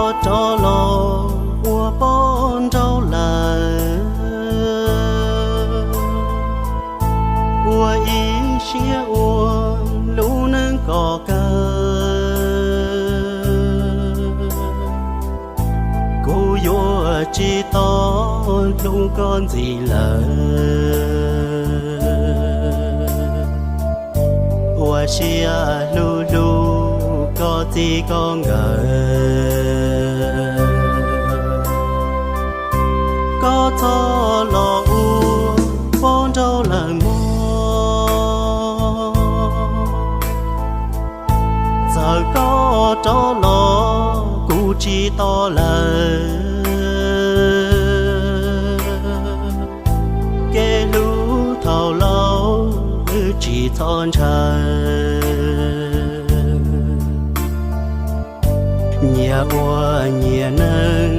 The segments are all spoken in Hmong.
Rov los ua poj nraug lawm, ua ib siab ua lub neej kom kawg. Kuv yuav tsis tau hlub koj ntxiv lawm. Ua siab hlub hlub koj txij koj nkawm. Koj txhob los ua poj nraug lawm mog. Txawm koj rov los kuv tsis tos lawm. Kev hlub thaum laus wb tsis txhob ntshaw. Nyias ua nyias neej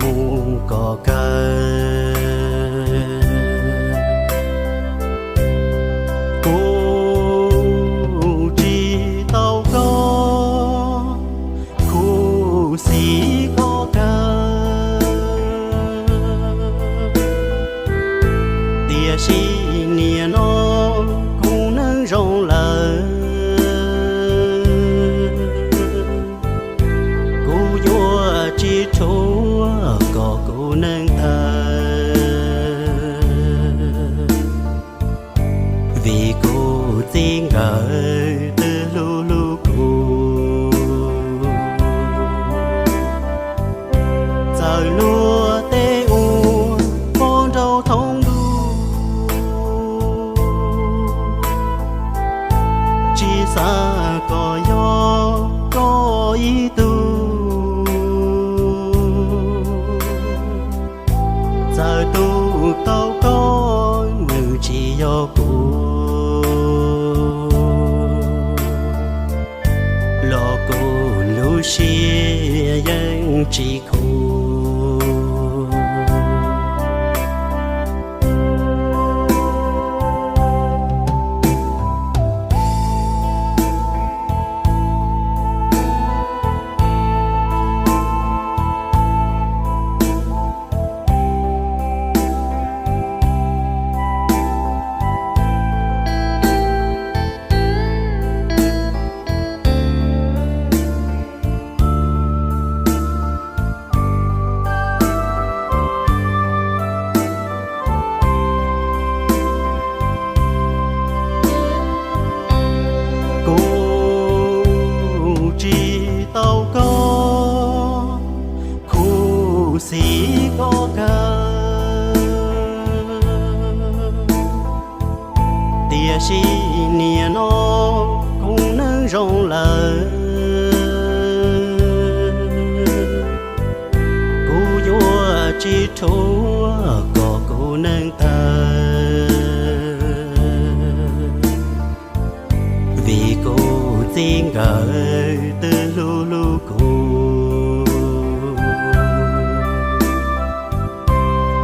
mus kom kawg. Kuv tsis tau koj khuv xim koj kawg. Tiam sis nim no kuv neej zoo lawm. Kuv yuav tsis tshuav kom kuv neej tawg. Vim kuv txij nkawm twb hlub hlub kuv. Txawm luag tej ua poj nraug thoob ntuj, tsis xav kom yog koj ib tug. Txawm tus tau koj nws tsis yog kuv, los kuv lub siab yeej tsis khuv. Kuv tsis tau koj khuv xim koj kawg. Tiam sis nim no kuv neej zoo lawm, kuv yuav tsis tshuav kom kuv neej tawg. Vim kuv txij nkawm twb hlub hlub kuv.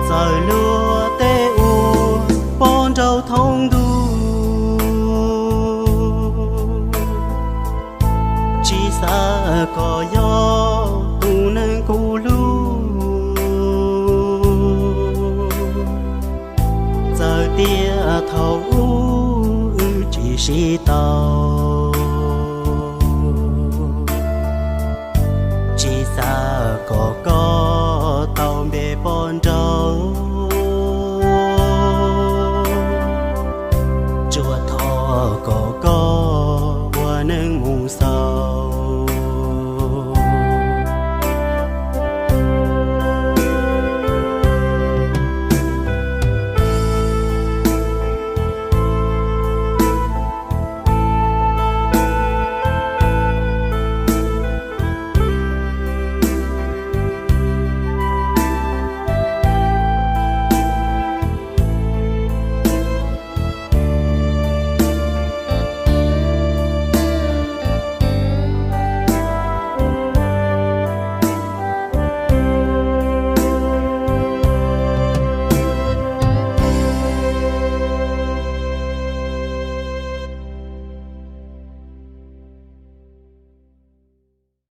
Txawm luag tej ua poj nraug thoob ntuj, tsis xav kom yog tus neeg kuv hlub. Txawm tias thaum ub wb tsis sib tau, tsis xav kom koj tau npe poj nraug, tsuas thov kom koj